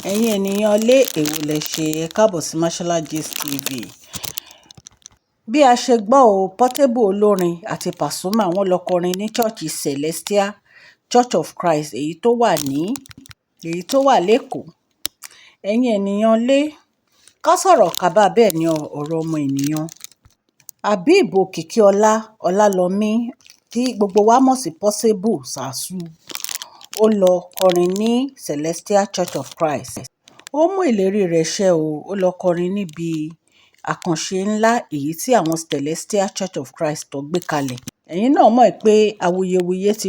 Ẹ̀yin ènìyàn lé, èwo lẹ ṣe? Ẹ káàbọ̀ sí Mashola Gist TV. Bí a ṣe gbọ́ o, Portable olórin àti Pasuma wọ́n lọ kọrin ní church Celestial Church of Christ, èyí tó wà ní èyí tó wà lẹ́kọ̀ọ́. Ẹ̀yin ènìyàn lé, ká sọ̀rọ̀ ká bá bẹ́ẹ̀ ni ọ̀rọ̀ ọmọ ènìyàn. Habeeb Okikiola Ọlálọmí tí gbogbo wa mọ̀ sí Portable Zazu, ó lọ kọrin ní Celestial Church of Christ. Ó mú ìlérí rẹ̀ ṣẹ o, ó lọ kọrin níbi àkànṣe ńlá èyí tí àwọn Celestial Church of Christ tó gbé kalẹ̀. Ẹ̀yin náà mọ̀ pé awuyewuye ti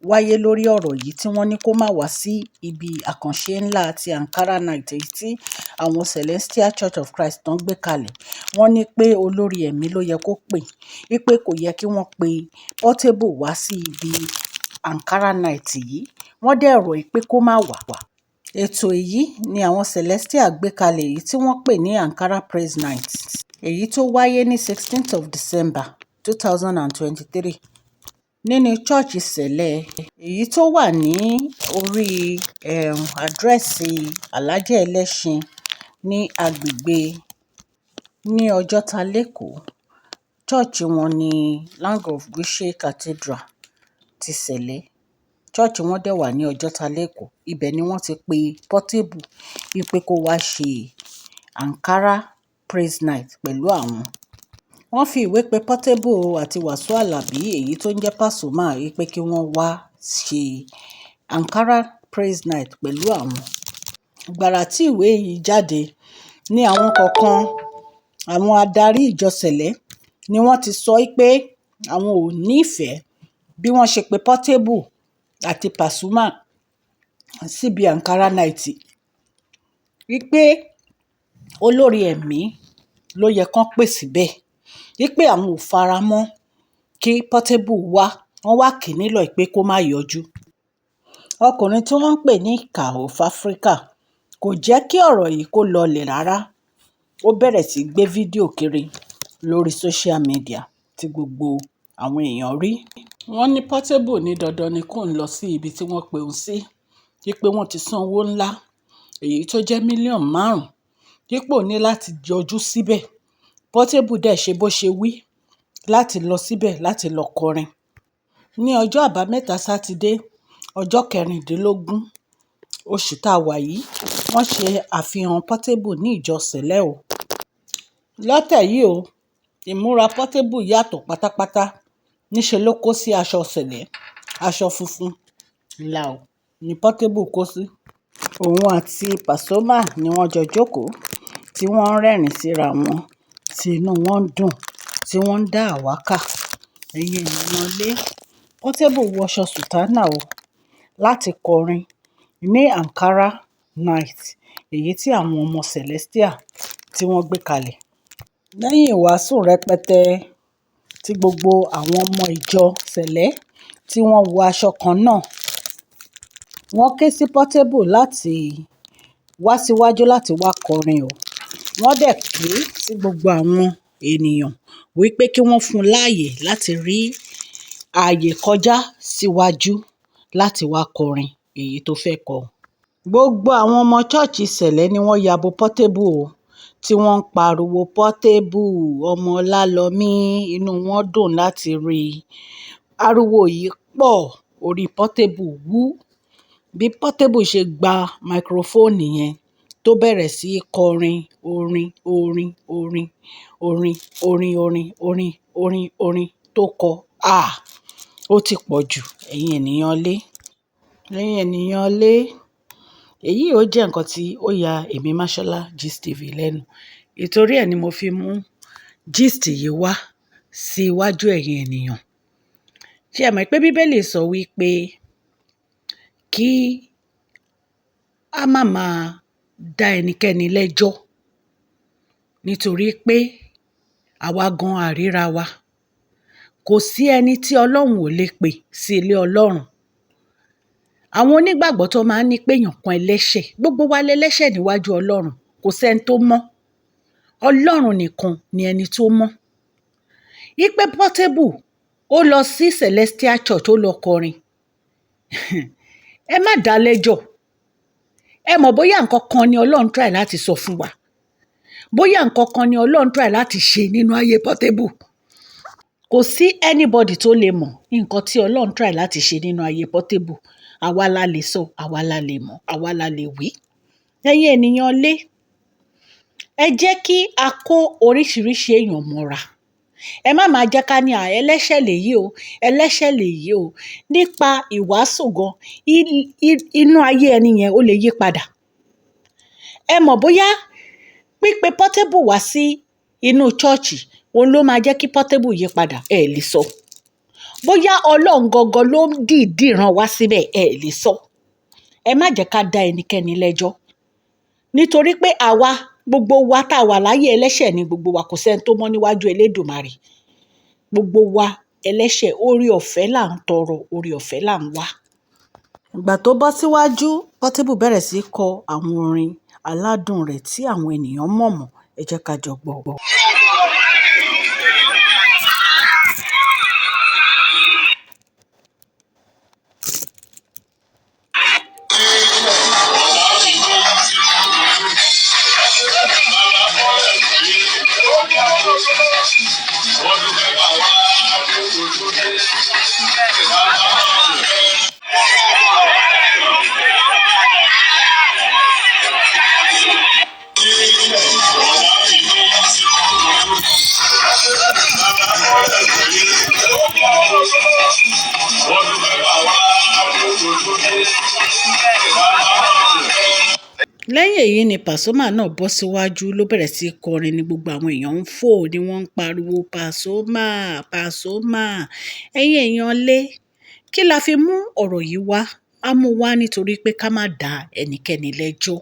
wáyé lórí ọ̀rọ̀ yìí tí wọ́n ní kó má wá sí ibi àkànṣe ńlá ti Ankara Night èyí tí àwọn Celestial Church of Christ tó ń gbé kalẹ̀. Wọ́n ní pé olórí ẹ̀mí ló yẹ kó pè, wípé kò yẹ kí wọ́n pe Portable wá sí ibi Ankara Night yìí. Wọ́n dẹ̀ rọ̀ ẹ́ pé kó má wá. Ètò èyí ni àwọn Celestial gbé kalẹ̀ èyí tí wọ́n pè ní Ankara Praise Night, èyí tó wáyé ní 16th of December 2023 nínú church Cele èyí tó wà ní orí àdírẹ́sì Alhaji Ẹlẹ́sìn ní agbègbè ní Ọjọ́ta lẹ́kọ̀ọ́. Church wọn ní Land of Goshen Cathedral ti Cele. Church wọn dẹ̀ wà ní Ọjọ́ta lẹ́kọ̀ọ́. Ibẹ̀ ni wọ́n ti pe Portable wípé kó wá ṣe Ankara Praise Night pẹ̀lú àwọn. Wọ́n fi ìwé pe Portable àti Wasiu Alabi èyí tó ń jẹ́ Pasuma wípé kí wọ́n wá ṣe Ankara Praise Night pẹ̀lú àwọn. Gbàrà tí ìwé yìí jáde ní àwọn kọ̀ọ̀kan, àwọn adarí ìjọ Cele ni wọ́n ti sọ pé àwọn ò nífẹ̀ẹ́ bí wọ́n ṣe pe Portable àti Pasuma síbi Ankara Night, wípé olórí ẹ̀mí ló yẹ kó pè síbẹ̀, wípé àwọn ò faramọ́ kí Portable wá. Wọ́n wá kì í nílọ̀ pé kó má yọjú. Ọkùnrin tí wọ́n ń pè ní Ìkà of Africa kò jẹ́ kí ọ̀rọ̀ yìí kó lọlẹ̀ rárá. Ó bẹ̀rẹ̀ sí í gbé fídíò kiri lórí social media tí gbogbo àwọn èèyàn rí. Wọ́n ní Portable ní dandan ni kóun lọ sí ibi tí wọ́n pe òun sí, wípé wọ́n ti san owó ńlá èyí tó jẹ́ mílíọ̀nù 5, wípé òun ní láti yọjú síbẹ̀. Portable dẹ̀ ṣe bó ṣe wí láti lọ síbẹ̀ láti lọ kọrin. Ní ọjọ́ àbámẹ́ta Sátidé, ọjọ́ kẹrìndínlógún oṣù tá a wà yìí, wọ́n ṣe àfihàn Portable ní ìjọ Cele o. Lọ́tẹ̀ yìí o, ìmúra Portable yàtọ̀ pátápátá. Níṣẹ́ ló kó sí aṣọ Cele, aṣọ funfun láò ní Portable kó sí. Òun àti Pasuma ni wọ́n jọ jókòó tí wọ́n ń rẹ́rìn-ín síra wọn, tí inú wọn ń dùn, tí wọ́n ń dá àwákà. Ẹ̀yin ènìyàn lé, Portable wọṣọ sùtánà o láti kọrin ní Ankara Night èyí tí àwọn ọmọ Celestial tí wọ́n gbé kalẹ̀. Lẹ́yìn ìwàásù rẹpẹtẹ tí gbogbo àwọn ọmọ ìjọ Cele tí wọ́n wọ aṣọ kan náà, wọ́n ké sí Portable láti wá síwájú láti wá kọrin o. Wọ́n dẹ̀ ké sí gbogbo àwọn ènìyàn wípé kí wọ́n fún un láàyè láti rí ààyè kọjá síwájú láti wá kọrin èyí tó fẹ́ kọ. Gbogbo àwọn ọmọ church Cele ni wọ́n ya bo Portable o, tí wọ́n ń pariwo Portable ọmọ ọlálọ́mí, inú wọn dùn láti rí i. Ariwo yìí pọ̀, orí Portable wú. Bí Portable ṣe gba microphone yẹn tó bẹ̀rẹ̀ sí í kọrin orin, orin, orin, orin, orin, orin, orin, orin, orin tó kọ, ah! Ó ti pọ̀ jù, ẹ̀yin ènìyàn lé. Ẹ̀yin ènìyàn lé, èyí ó jẹ́ nǹkan tí ó ya èmi Mashola Gist TV lẹ́nu. Ìtorí ẹ ni mo fi mú gist yìí wá sí iwájú ẹ̀yin ènìyàn. Ṣé ẹ mọ̀ pé Bíbélì sọ wípé kí a má máa dá ẹnikẹ́ni lẹ́jọ́ nítorí pé àwa gan à ríra wa. Kò sí ẹni tí Ọlọ́run ò lè pè sí ilé Ọlọ́run. Àwọn onígbàgbọ́ tó máa ń ní pé èèyàn kan ẹlẹ́ṣẹ̀, gbogbo wa lẹ́lẹ́ṣẹ̀ níwájú Ọlọ́run, kò sí ẹni tó mọ́. Ọlọ́run nìkan ni ẹni tó mọ́. Wípé Portable ó lọ sí Celestial Church, ó lọ kọrin. Ẹ má dá lẹ́jọ́. Ẹ mọ̀ bóyá nǹkan kan ni Ọlọ́run try láti sọ fún wa, bóyá nǹkan kan ni Ọlọ́run try láti ṣe nínú ayé Portable. Kò sí anybody tó lè mọ̀ nǹkan tí Ọlọ́run try láti ṣe nínú ayé Portable. Àwa la lè sọ, àwa la lè mọ̀, àwa la lè wí. Ẹ̀yin ènìyàn lé, ẹ jẹ́ kí a kó oríṣiríṣi èèyàn mọ́ra. Ẹ má máa jẹ́ ká ní à ẹlẹ́ṣẹ̀ lèyí o, ẹlẹ́ṣẹ̀ lèyí o. Nípa ìwàásù gan, inú ayé ẹni yẹn ó lè yí padà. Ẹ mọ̀ bóyá pípé Portable wá sí inú church, òun ló máa jẹ́ kí Portable yí padà, ẹ lè sọ. Bóyá Ọlọ́run gangan ló ń dìídì rán wá síbẹ̀, ẹ lè sọ. Ẹ má jẹ́ ká dá ẹnikẹ́ni lẹ́jọ́, nítorí pé àwa gbogbo wa tá a wà láyé, ẹlẹ́ṣẹ̀ ni gbogbo wa. Kò sẹ́ni tó mọ́ níwájú Elédùmarè. Gbogbo wa ẹlẹ́ṣẹ̀, oore ọ̀fẹ́ là ń tọrọ, oore ọ̀fẹ́ là ń wá. Ìgbà tó bọ́ síwájú, Portable bẹ̀rẹ̀ sí í kọ àwọn orin aládùn rẹ̀ tí àwọn ènìyàn mọ̀ mọ̀. Ẹ jẹ́ ká jọ gbọ́. Lẹ́yìn èyí ni Pasuma náà bọ́ síwájú, ló bẹ̀rẹ̀ sí í kọrin, ní gbogbo àwọn èèyàn ń fò ni wọ́n ń pariwo Pasuma, Pasuma. Ẹ̀yin èèyàn lé, kí la fi mú ọ̀rọ̀ yìí wá? A mú wá nítorí pé ká má dá ẹnikẹ́ni lẹ́jọ́.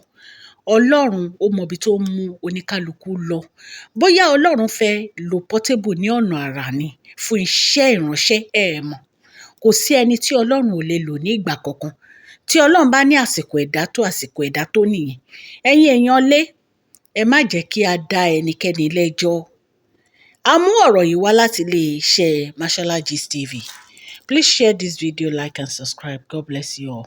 Ọlọ́run ó mọ ibi tó ń mú oníkálukú lọ. Bóyá Ọlọ́run fẹ́ lo Portable ní ọ̀nà àrà ni fún iṣẹ́ ìránṣẹ́, ẹ mọ̀. Kò sí ẹni tí Ọlọ́run ò lè lò ní ìgbà kankan. Tí Ọlọ́run bá ní àsìkò ẹ̀dá tó, àsìkò ẹ̀dá tó nìyẹn. Ẹ̀yin èèyàn lé, ẹ má jẹ́ kí a dá ẹnikẹ́ni lẹ́jọ́. A mú ọ̀rọ̀ yìí wá láti ilé iṣẹ́ Mashola Gist TV. Please share this video, like and subscribe. God bless you all.